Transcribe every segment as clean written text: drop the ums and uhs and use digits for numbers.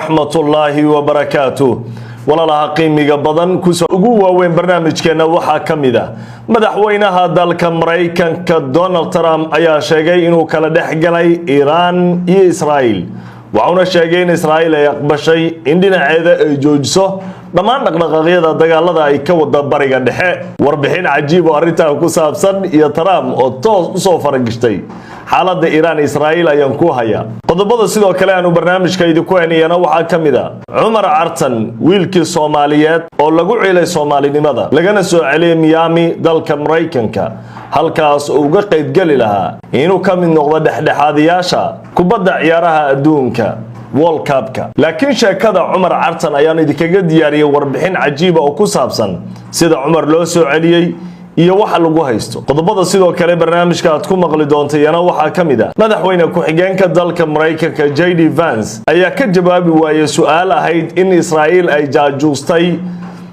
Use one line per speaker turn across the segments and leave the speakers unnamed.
Waraxmatullaahi wabarakaatuh. Walaalaha qiimiga badan, kusoo ugu waaweyn barnaamijkeenna waxaa ka mid ah madaxweynaha dalka Maraykanka Donald Trump ayaa sheegay inuu kala dhex galay Iiraan iyo Israa'iil, waxauna sheegay in Israa'iil ay aqbashay in dhinaceeda ay joojiso dhammaan dhaqdhaqaaqyada dagaalada ay ka wada Bariga Dhexe. Warbixin cajiib oo arrintaa ku saabsan iyo Trump oo toos usoo faragashtay xaaladda Iiraan Israa'iil ayaan ku hayaa. Qodobada sidoo kale aanu barnaamijka idinku haynayana waxaa ka mid a Cumar Cartan, wiilkii Soomaaliyeed oo lagu ciilay Soomaalinimada, lagana soo celiyay Miami, dalka Maraykanka, halkaas oo uga qaybgeli lahaa inuu ka mid noqdo dhexdhexaadiyaasha kubadda ciyaaraha adduunka, World Cupka. Laakiin sheekada Cumar Cartan ayaan idinkaga diyaariyey warbixin cajiiba oo ku saabsan sida Cumar loo soo celiyey iyo waxa lagu haysto. Qodobada sidoo kale barnaamijka aad ku maqli doonta iyana waxaa ka mid ah madaxweyne ku-xigeenka dalka Maraykanka J D Vance ayaa ka jawaabi waayey su-aal ahayd in Israa'iil ay jaajuustay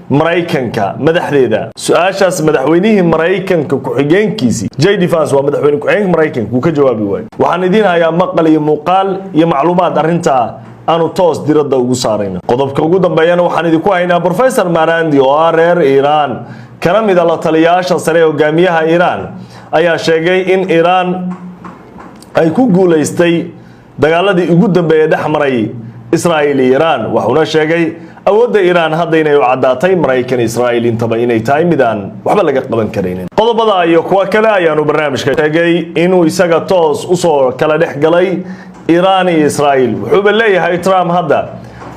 Maraykanka madaxdeeda. Su-aashaas madaxweynihii Maraykanka ku-xigeenkiisii J D Vance, waa madaxweyne ku-xigeenka Maraykanka, wuu ka jawaabi waayey. Waxaan idiin hayaa maqal iyo muuqaal iyo macluumaad arrintaa aanu toos diradda ugu saarayno. Qodobka ugu dambeeyana waxaan idinku haynaa Professor Marandi oo ah reer Iiraan, kana mid a la taliyayaasha sare ee hogaamiyaha Iiraan, ayaa sheegay in Iiraan ay ku guulaystay dagaaladii ugu dambeeyay dhex maray Israa'iil iyo Iiraan. Waxuuna sheegay awoodda Iiraan hadda inay u caddaatay Maraykan, Israa'iil intaba inay tahay mid aan waxba laga qaban karaynin. Qodobada iyo kuwa kale ayaanu barnaamijka sheegay inuu isaga toos usoo kala dhex galay Iiraan iyo Israa'iil. Wuxuuba leeyahay Trump, hadda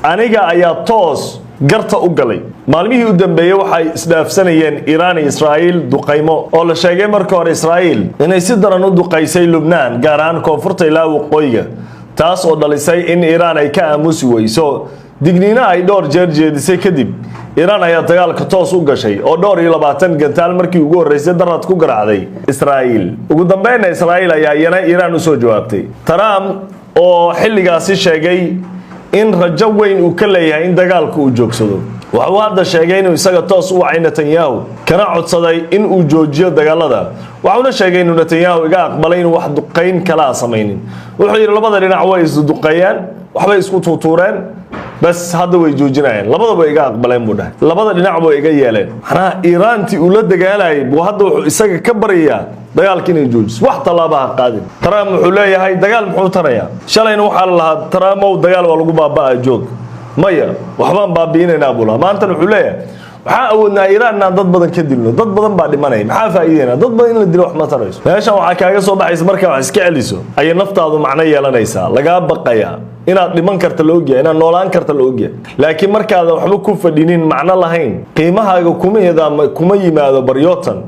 aniga ayaa toos garta u galay. Maalmihii u dambeeyey waxay isdhaafsanayeen Iiraan iyo Israa'iil duqaymo, oo la sheegay marka hore Israa'iil inay si daran u duqaysay Lubnaan, gaar ahaan koonfurta ilaa waqooyiga, taas oo dhalisay in Iiraan ay ka aamusi weyso. Digniino ay dhowr jeer jeedisay kadib, Iiraan ayaa dagaalka toos u gashay oo dhowr iyo labaatan gantaal markii ugu horreysay darad ku garaacday Israa'iil. Ugu dambeynna Israa'iil ayaa iyana Iiraan usoo jawaabtay. Trump oo xilligaasi sheegay in rajo weyn uu ka leeyahay in dagaalka uu joogsado, waxa uu hadda sheegay inuu isaga toos u wacay Netanyahu, kana codsaday in uu joojiyo dagaalada. Waxauna sheegay inuu Netanyahu iga aqbalay inuu wax duqayn kalaa samaynin. Wuxuu yidhi labada dhinac way isduqeeyeen, waxbay isku tuutuureen, bas hadda way joojinayeen. Labadaba iga aqbaleen, buu dhahay, labada dhinac way iga yeeleen. Macnaha Iiraantii uu la dagaalayay buu hadda wuxuu isaga ka baryayaa dagaalka inay joojiso, wax tallaabaha qaadin. Trump wuxuu leeyahay, dagaal muxuu tarayaa? Shalayna waxaa la lahaa, "Trumpow, dagaal waa lagu baaba'aa, joog." "Maya, waxbaan baabi'inaynaa," buu lahaa. Maantana wuxuu leeyahay, waxaan awoodnaa Iiraan inaan dad badan ka dilno, dad badan baa dhimanaya, maxaa faa'iideynaa? Dad badan in la dilo wax ma tarayso. Meeshan waxaa kaaga soo baxaysa, markaa wax iska celiso ayay naftaadu macno yeelanaysaa, lagaa baqayaa, inaad dhiman karta la ogyahay, inaad noolaan karta la ogyahay. Laakiin markaadan waxba ku fadhinin, macno lahayn, qiimahaaga kuma yimaado baryootan.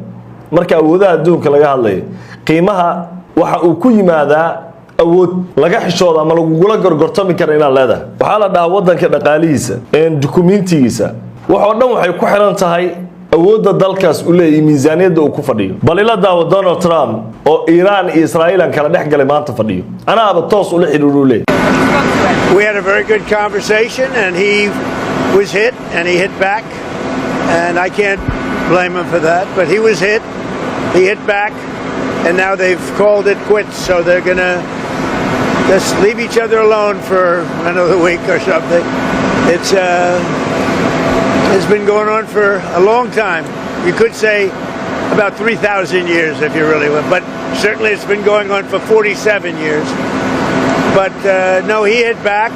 Marka awoodaha adduunka laga hadlayo, qiimaha waxa uu ku yimaadaa awood laga xishooda ama lagugula gorgortami kara inaad leedahay. Waxaa la dhahaa wadanka dhaqaalihiisa, dukumentigiisa, waxoo dhan waxay ku xiran tahay awoodda dalkaas u leeyahay, miisaaniyadda uu ku fadhiyo. Bal ila daawo Donald Trump oo Iiraan iyo Israa'iil aan kala dhex galay maanta fadhiyo, anaaba toos ula xidhiidhuu leeyahay.
We had a very good conversation, and he was hit, and he hit back, and I can't blame him for that. But he was hit, he hit back, and now they've called it quits. So they're gonna just leave each other alone for another week or something. It's been going on for a long time. You could say about 3,000 years if you really want, but certainly it's been going on for 47 years. But no, he hit back.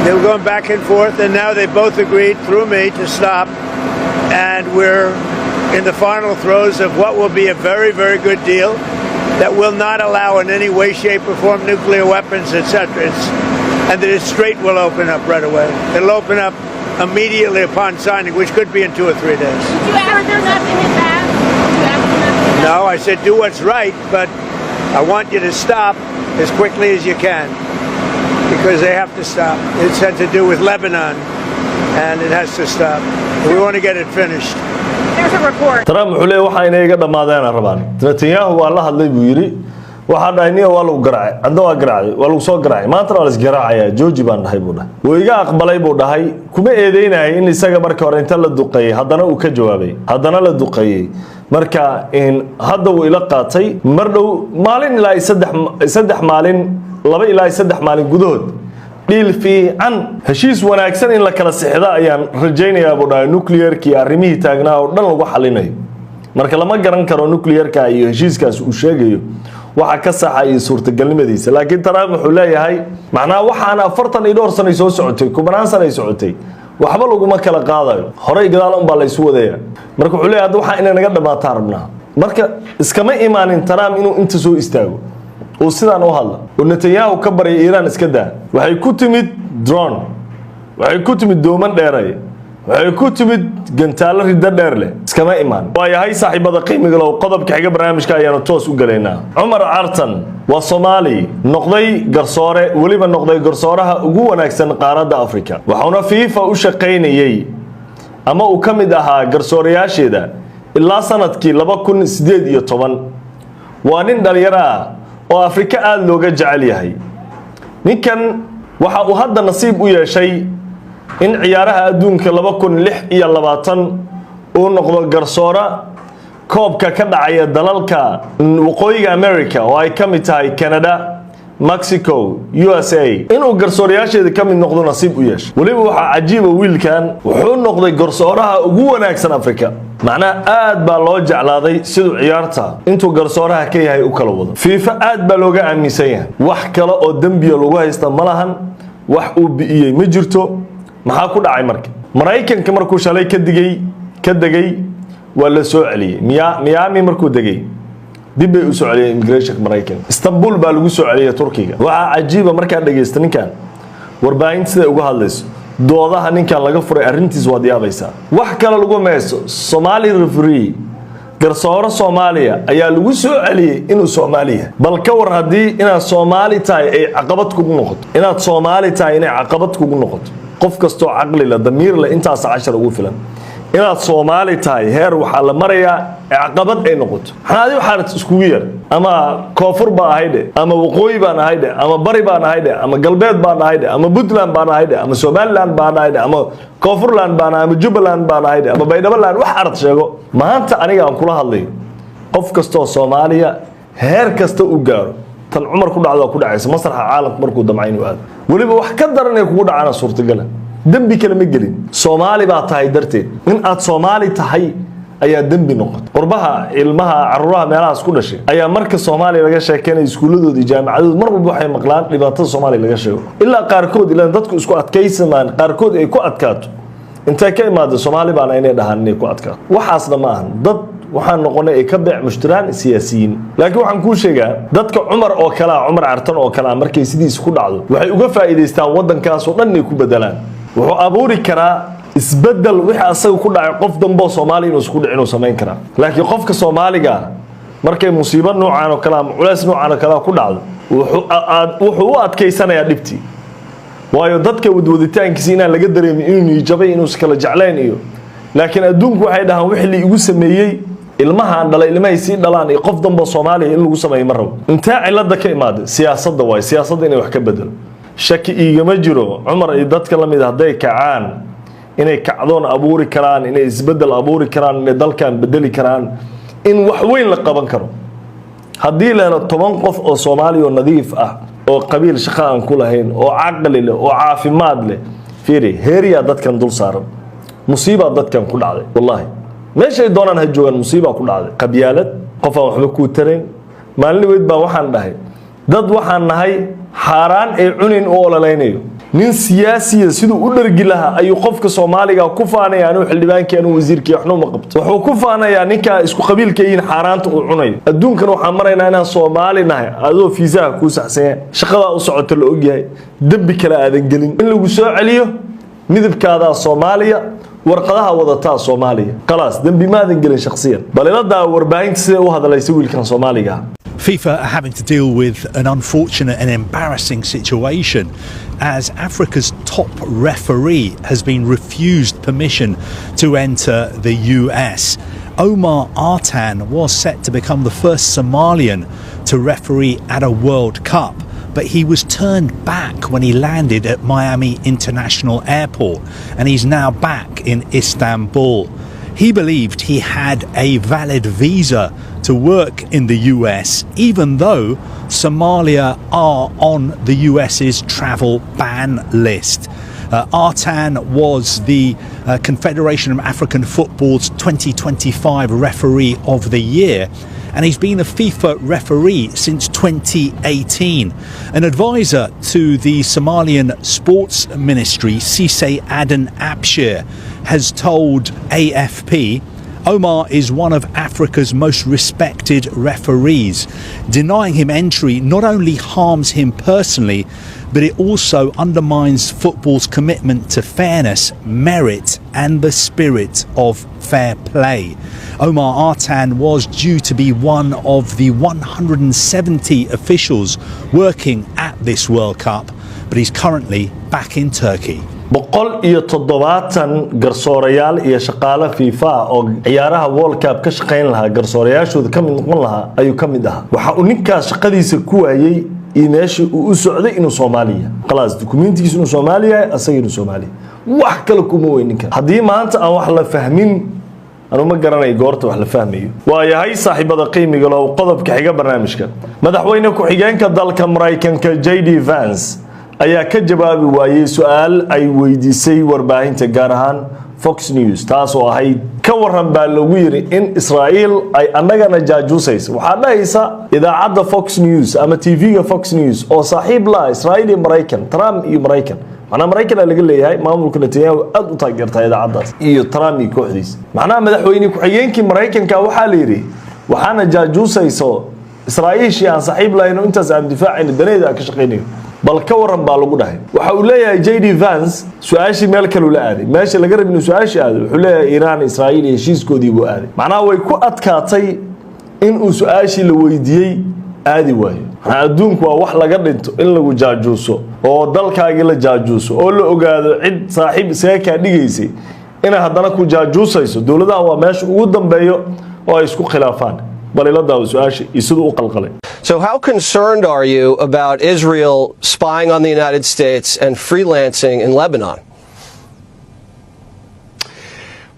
They were going back and forth, and now they both agreed through me to stop. And we're in the final throes of what will be a very, very good deal that will not allow in any way, shape, or form nuclear weapons, etc. And the strait will open up right away. It'll open up immediately upon signing, which could be in 2 or 3 days.
Did you ask them not to hit back? Did you ask them not to hit back?
No, I said do what's right, but I want you to stop as quickly as you can because they have to stop. It's had to do with Lebanon, and it has to stop. We want to get it finished.
There's a report.
Trump wuxuu leeyahy, waxa inay iga dhammaadeen rabaan. Netanyahu waa la hadlay, buu yidhi. Waxaa dhahay, "Niya, waa lagu garaacay, adna waa garaacday, waa lagu soo garaacay, maantana waa la isgaraacayaa, jooji baan dhahay," buu dhahay. Wuu iga aqbalay, buu dhahay. Kuma eedeynayay in isaga marka hore inta la duqeeyey haddana uu ka jawaabay, haddana la duqeeyey. Marka hadda wuu ila qaatay, mar dhow, maalin ilaa 3 maalin, 2 ilaa 3 maalin gudahood, Deal fiican, heshiis wanaagsan in la kala sixda ayaan rajaynayaa, buu dhahay, nuclearkii arrimihii taagnaa oo dhan lagu xalinayo. Marka lama garan karo nuclearka iyo heshiiskaas uu sheegayo waxa ka saxa iyo suurtagalnimadiisa. Laakiin Trump wuxuu leeyahay, macnaha, waxaana 42 sanay soo socotay, kubanaan sanay socotay, waxba laguma kala qaadayo, horey gadaal unbaa la isu wadaya. Marka wuxuu leeyahay, hadda waxaa inay naga dhammaataa rabnaa. Marka iskama imaanin Trump inuu inta soo istaago uu sidaan u hadla oo Netanyahu ka baryay Iiraan iska daa. Waxay ku timid drone, waxay ku timid dooman dheeray, waxay ku timid gantaallo riddo dheer leh, iskama imaan. Waayahay, saaxiibada qiimiga low, qodobka xiga barnaamijka ayaanu toos u gelaynaa. Cumar Cartan waa Soomaali noqday garsoore, weliba noqday garsooraha ugu wanaagsan qaaradda Afrika. Waxauna FIFA u shaqaynayey ama uu ka mid ahaa garsoorayaasheeda ilaa sanadkii 2018. Waa nin dhalinyaro ah oo Afrika aada looga jecel yahay. Ninkan waxa uu hadda nasiib u yeeshay in ciyaaraha adduunka 2026 uu noqdo garsoora koobka ka dhacaya dalalka Waqooyiga America, oo ay ka mid tahay Canada, Mexico, USA, inuu garsoorayaasheeda ka mid noqdo nasiib u yeeshay. Weliba waxaa cajiiba, wiilkan wuxuu noqday garsooraha ugu wanaagsan Afrika. Macnaha, aad baa loo jeclaaday siduu ciyaarta intuu garsooraha ka yahay u kala wado. FIFA aad baa looga aaminsan yahay. Wax kale oo dembiya lagu haysta ma lahan, wax uu bi'iyey ma jirto. Maxaa ku dhacay marka? Maraykanka markuu shalay ka digay, ka degay, waa la soo celiyey. Miami markuu degay, dib bay u soo celiyeen immigrationka Maraykanka. Istanbul baa lagu soo celiyey, Turkiga. Waxaa cajiiba markaa dhegaysta ninkan warbaahinta siday uga hadlayso, doodaha ninkan laga furay arrintiis, waad yaabaysaa. Wax kale lagu mayso, Somali referee, garsoore Soomaaliya ayaa lagu soo celiyey inuu Soomaali yahay. Bal ka war haddii inaad Soomaali tahay ay caqabad kugu noqoto, inaad Soomaali tahay inay caqabad kugu noqoto. Qof kastoo caqli leh, damiir leh, intaas cashar ugu filan. Inaad Soomaali tahay heer waxaa la marayaa caqabad ay noqoto. Maxaa waxaa iskugu yar? Ama koonfur baa ahay dhe, ama waqooyi baan ahay dhe, ama bari baan ahay dhe, ama galbeed baan ahay dhe, ama Puntland baan ahay dhe, ama Somaliland baan ahay dhe, ama Koonfurland baan ahay, ama Jubbaland baan ahay dhe, ama Baydhaboland, wax arad sheego. Maanta aniga aan kula hadlayo, qof kastoo Soomaaliya heer kasta uu gaaro, tan Cumar ku dhacdo ku dhacaysa. Masraxa caalamka markuu damca inuu aado, weliba wax ka daran ay kugu dhacana suurtagala. Dembi kale ma gelin, Soomaali baa tahay darteed. In aad Soomaali tahay ayaa dembi noqotay. Qurbaha ilmaha, caruuraha meelahaas ku dhashay ayaa marka Soomaaliya laga sheekeynaya, iskuuladooda iyo jaamacadooda, mar walba waxay maqlaan dhibaatada Soomaaliya laga sheego, ilaa qaarkood, ilaa dadku isku adkaysamaan, qaarkood ay ku adkaato intay ka imaado Soomaali baana inay dhahaan, inay ku adkaato. Waxaasna ma ahan. Dad waxaan noqonay ay ka beec mushtiraan siyaasiyiin. Laakiin waxaan kuu sheegaa, dadka Cumar oo kalea, Cumar Cartan oo kalea, markay sidiisa ku dhacdo, waxay uga faa'iidaystaan waddankaasoo dhan inay ku bedelaan. Wuxuu abuuri karaa isbedel. Wixii asaga ku dhacay qof damboo Soomaaliya inuu isku dhicin uu samayn karaa. Laakiin qofka Soomaaliga ah markay musiibo noocaan oo kale ama culays noocaan oo kale ku dhacdo, wuxuu u adkaysanayaa dhibtii, waayo dadka wadwaditaankiisa inaan laga dareemin inuu niijabay, inuusan kala jeclayn iyo. Laakiin adduunku waxay dhahaan, wixii la igu sameeyey, ilmahaan dhalay, ilmahay sii dhalaan iyo qof damboo Soomaaliya in lagu sameeyo ma rabo. Intee cilada ka imaada? Siyaasadda waay. Siyaasadda inay wax ka bedelo shaki iigama jiro. Cumar iyo dadka la mid hadday kacaan, inay kacdoon abuuri karaan, inay isbedel abuuri karaan, inay dalkan bedeli karaan, in wax weyn la qaban karo. Haddii la helo 10 qof oo Soomaaliya oo nadiif ah, oo qabiil shaqo aan ku lahayn, oo caqli leh, oo caafimaad leh. Fiiri, heeriyaa dadkan dul saaran, musiibaa dadkan ku dhacday. Wallaahi, meeshay doonaan ha joogaan, musiibaa ku dhacday. Qabyaalad, qof aan waxba kuu tarayn. Maalin weyd baa waxaan dhahay, dad waxaan nahay xaaraan ay cunin u ololaynayo. Nin siyaasiya siduu u dhargi lahaa ayuu qofka Soomaaliga ku faanaya: anuu xildhibaankii, anuu wasiirkii, waxna uma qabto. Wuxuu ku faanayaa ninkaa isku qabiilka yihiin xaaraanta uu cunayo. Adduunkan waxaan maraynaa inaan Soomaali nahay, adoo fiisaha kuu saxsanya, shaqadaa u socota la ogyahay, dembi kale aadan gelin, in lagu soo celiyo midabkaadaa Soomaaliya, warqadaha wadataa Soomaaliya, khalaas, dembi maadan gelin shakhsiyan. Bal iladaa warbaahinta siday u hadlaysa wiilkan Soomaaliga ah.
FIFA are having to deal with an unfortunate and embarrassing situation as Africa's top referee has been refused permission to enter the US. Omar Artan was set to become the first Somalian to referee at a World Cup, but he was turned back when he landed at Miami International Airport, and he's now back in Istanbul. He believed he had a valid visa to work in the US, even though Somalia are on the US's travel ban list. Artan was the Confederation of African Football's 2025 Referee of the Year, and he's been a FIFA referee since 2018. An advisor to the Somalian Sports Ministry, Cisse Aden Abshir, has told AFP Omar is one of Africa's most respected referees. Denying him entry not only harms him personally, but it also undermines football's commitment to fairness, merit, and the spirit of fair play. Omar Artan was due to be one of the 170 officials working at this World Cup, but he's currently back in Turkey.
170 garsoorayaal iyo shaqaale FIFA oo ciyaaraha World Cup ka shaqayn lahaa, garsoorayaashooda ka mid noqon lahaa ayuu ka mid ahaa. Waxa uu ninkaas shaqadiisa ku waayey iyo meeshii uu u socday inuu Soomaaliya, khalaas, dukumentigiisa inuu Soomaaliya yahay, asaga inuu Soomaaliya, wax kale kuma weyn ninkan. Haddii maanta aan wax la fahmin, anu ma garanayo goorta wax la fahmayo. Waayahay, saaxiibada qiimiga low, qodobka xiga barnaamijka: madaxweyne ku-xigeenka dalka Maraykanka J D Vance ayaa ka jawaabi waayey su-aal ay weydiisay warbaahinta, gaar ahaan Fox News, taas oo ahayd: ka waran baa lagu yiri in Israa'iil ay annagana jaajuusaysa? Waxaa dhahaysa idaacadda Fox News ama TV-ga Fox News oo saaxiib la Israa'iil iyo Maraykan, Trump iyo Maraykan. Macnaha Maraykanaa laga leeyahay, maamulka Netanyahu aad u taageertaa idaacaddaas iyo Trump iyo kooxdiisa. Macnaha madaxweyne ku-xigeenkii Maraykanka waxaa la yidhi waxaana jaajuusayso Israa'iishii aan saaxiib lahayn oo intaas aan difaacayno, daneeda aan ka shaqaynayo. Bal ka waran baa lagu dhahay. Waxa uu leeyahay J D Vance su-aashii meel kaleu la aaday, meesha laga rabi inuu su-aashii aado. Wuxuu leeyahay Iiraan, Israa'iil iyo heshiiskoodii buu aaday. Macnaha way ku adkaatay in uu su-aashii la weydiiyey aadi waayo. Macnaha adduunku waa wax laga dhinto in lagu jaajuuso oo dalkaagii la jaajuuso oo la ogaado cid saaxiib isaga kaa dhigaysay inay haddana ku jaajuusayso. Dowladaha waa meesha ugu dambeeyo oo ay isku khilaafaan. Bal ila daawo su-aasha iyo siduu u qalqalay.
So, how concerned are you about Israel spying on the United States and freelancing in Lebanon?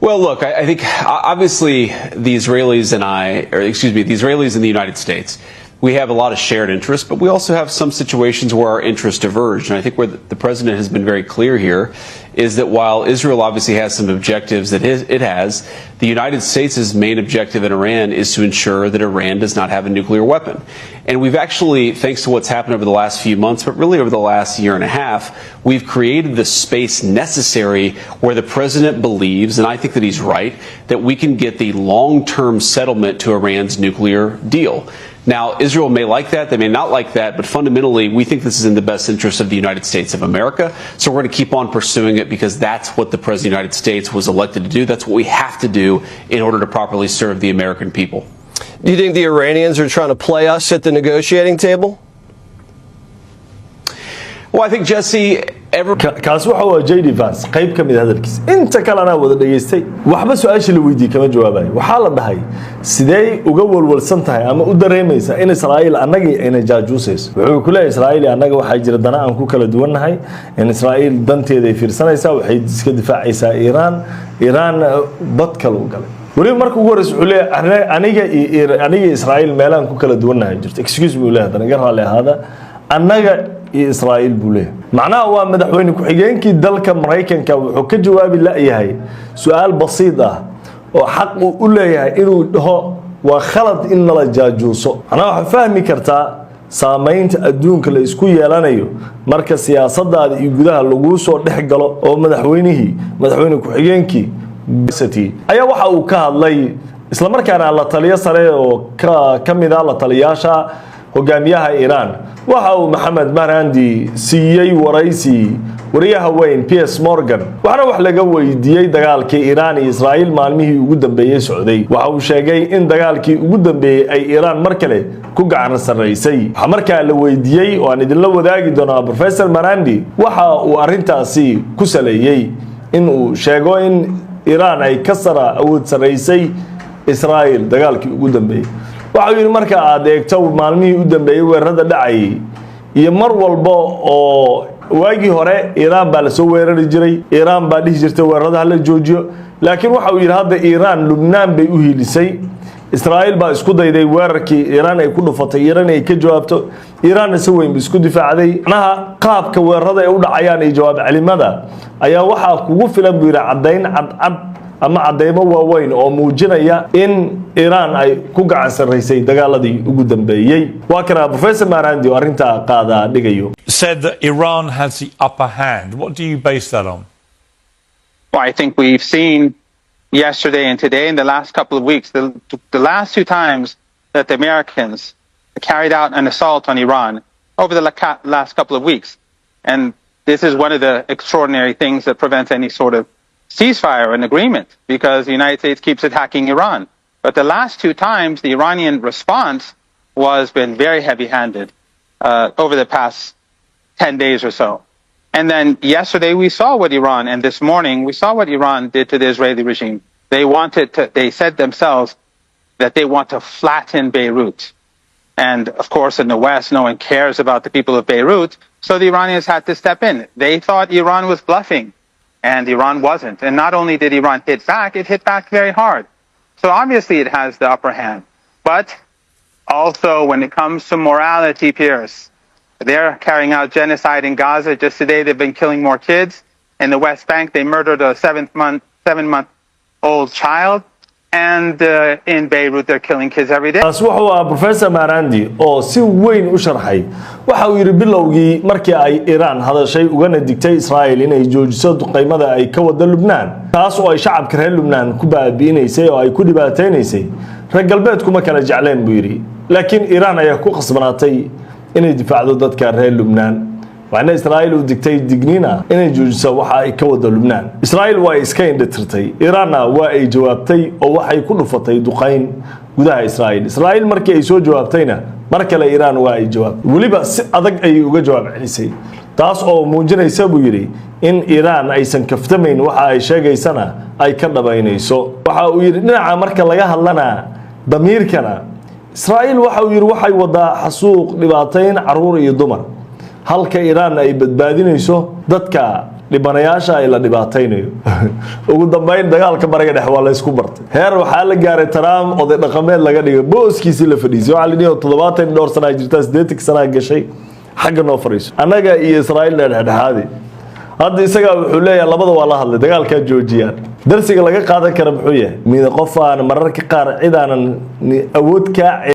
Well, look, I think obviously the Israelis and I, or excuse me, the Israelis and the United States, we have a lot of shared interests, but we also have some situations where our interests diverge. And I think where the president has been very clear here is that while Israel obviously has some objectives that it has, the United States' main objective in Iran is to ensure that Iran does not have a nuclear weapon. And we've actually, thanks to what's happened over the last few months, but really over the last year and a half, we've created the space necessary where the president believes, and I think that he's right, that we can get the long-term settlement to Iran's nuclear deal. Now, Israel may like that, they may not like that, but fundamentally, we think this is in the best interest of the United States of America. So we're going to keep on pursuing it because that's what the President of the United States was elected to do. That's what we have to do in order to properly serve the American people.
Do you think the Iranians are trying to play us at the negotiating table?
Well, I think, Jesse, every
Kaasi waxa waa J D Vance qayb ka mid a hadalkiisa. Inta kale anaa wada dhageystay. Waxba su-aashii la weydiiyey kama jawaabayo. Waxaa la dhahay: sidee uga walwalsan tahay ama u dareemaysaa in Israa'iil annagii ayna jaajuusayso? Wuxuu ku leeyahay Israa'iil annaga waxaa jira dana aan ku kala duwannahay, in Israa'iil danteeda ay fiirsanaysaa, waxay iska difaacaysaa Iiraan. Iiraan bad kale u galay. Weliba marka ugu horreysa wuxuu leeyahay aniga iyo Israa'iil meelaan ku kala duwannahay jirto. Excuse me, uu leeyahay, haddana iga raalli ahaada, annaga iyo Israa'iil buu leeyahay. Macnaha waa madaxweyne ku-xigeenkii dalka Maraykanka, wuxuu ka jawaabi la'yahay su-aal basiid ah oo xaq uu u leeyahay inuu dhaho waa khalad in nala jaajuuso. Macnaha waxaa fahmi kartaa saamaynta adduunka la isku yeelanayo marka siyaasadaada iyo gudaha laguu soo dhex galo oo madaxweynihii, madaxweyne ku-xigeenkii ayaa waxa uu ka hadlay, islamarkaana la taliyo sare oo ka mid ah la taliyaasha hogaamiyaha Iiraan, waxa uu Maxamed Marandi siiyey waraysi wariyaha weyn Piers Morgan. Waxaana wax laga weydiiyey dagaalkii Iiraan iyo Israa'iil maalmihii ugu dambeeyey socday. Waxa uu sheegay in dagaalkii ugu dambeeyey ay Iiraan mar kale ku gacan sarraysay. Waxaa markaa la weydiiyey oo aan idinla wadaagi doonaa Professor Marandi waxa uu arrintaasi ku saleeyey in uu sheego in Iiraan ay ka sara awood sarraysay Israa'iil dagaalkii ugu dambeeyey. Waxa uu yidhi: marka aad eegto maalmihii u dambeeyey weerarada dhacayay iyo mar walba oo Waagii hore Iiraan baa lasoo weerari jiray, Iiraan baa dhihi jirtay weerarada hala joojiyo, laakiin waxa uu yidhi hadda Iiraan Lubnaan bay u hiilisay. Israa'iil baa isku dayday weerarkii Iiraan ay ku dhufatay Iiraan ay ka jawaabto, Iiraanna si weyn ba isku difaacday. Macnaha qaabka weerarada ay u dhacayaan iyo jawaab celimada ayaa waxaa kugu filan, buu yidhi, caddayn cadcad ama caddeymo waaweyn oo muujinaya in Iiraan ay ku gacan sarraysay dagaaladii ugu dambeeyey. Waa kana Professor Marandi oo arrintaa qaada dhigayo.
Said that Iran has the upper hand. What do you base that on?
Well, I think we've seen yesterday and today in the last couple of weeks, the last two times that the Americans carried out an assault on Iran over the last couple of weeks. And this is one of the extraordinary things that prevents any sort of ceasefire and agreement because the United States keeps attacking Iran. But the last two times, the Iranian response was been very heavy-handed over the past 10 days or so. And then yesterday we saw what Iran, and this morning we saw what Iran did to the Israeli regime. They wanted to, they said themselves that they want to flatten Beirut. And of course, in the West, no one cares about the people of Beirut. So the Iranians had to step in. They thought Iran was bluffing, and Iran wasn't. And not only did Iran hit back, it hit back very hard. So obviously it has the upper hand. But also when it comes to morality, Pierce, they're carrying out genocide in Gaza. Just today, they've been killing more kids. In the West Bank, they murdered a 7-month old child. And in Beirut, they're killing kids every day.
Taas wuxuu ahaa Professor Marandi oo si weyn u sharxay. Waxa uu yidhi bilowgii markii ay Iiraan hadashay ugana digtay Israa'il inay joojiso duqaymada ay ka wada Lubnaan, taas oo ay shacabka reer Lubnaan ku baabi'inaysay oo ay ku dhibaataynaysay, reer galbeedku ma kala jecleen, buu yidhi, laakiin Iiraan ayaa ku khasbanaatay inay difaacdo dadka reer Lubnaan, waxaana Israa'iil u digtay digniina inay joojiso waxa ay ka wada Lubnaan. Israa'iil waa ay iska indhatirtay, Iiraanna waa ay jawaabtay oo waxay ku dhufatay duqayn gudaha Israa'iil. Israa'iil markii ay soo jawaabtayna mar kale Iiraan waa ay jawaabtay, weliba si adag ayay uga jawaab celisay, taas oo muujinaysa, buu yidhi, in Iiraan aysan kaftamayn, waxa ay sheegaysana ay ka dhabaynayso. Waxa uu yidhi dhinaca marka laga hadlana damiirkana, Israa'iil, waxa uu yidhi, waxay wadaa xasuuq, dhibaatayn caruur iyo dumar, halka Iiraan ay badbaadinayso dadka dhibanayaasha ay la dhibaataynayo. Ugu dambeyn dagaalka Bariga Dhexe waa la isku bartay. Heer waxaa la gaaray Trump oday dhaqameed laga dhigay, booskiisii la fadhiisay. Waxaa la dhihi 70 dhowr sanaa jirtaa, 80 sanaa gashay, xagga noo fadhiiso, annaga iyo Israa'iil dhexdhexaadi. Hadda isagaa wuxuu leeyahay labada waa la hadlay, dagaalkaa joojiyaan. Darsiga laga qaadan kara muxuu yahay? Mida qof aan mararka qaar cid aanan awood kaa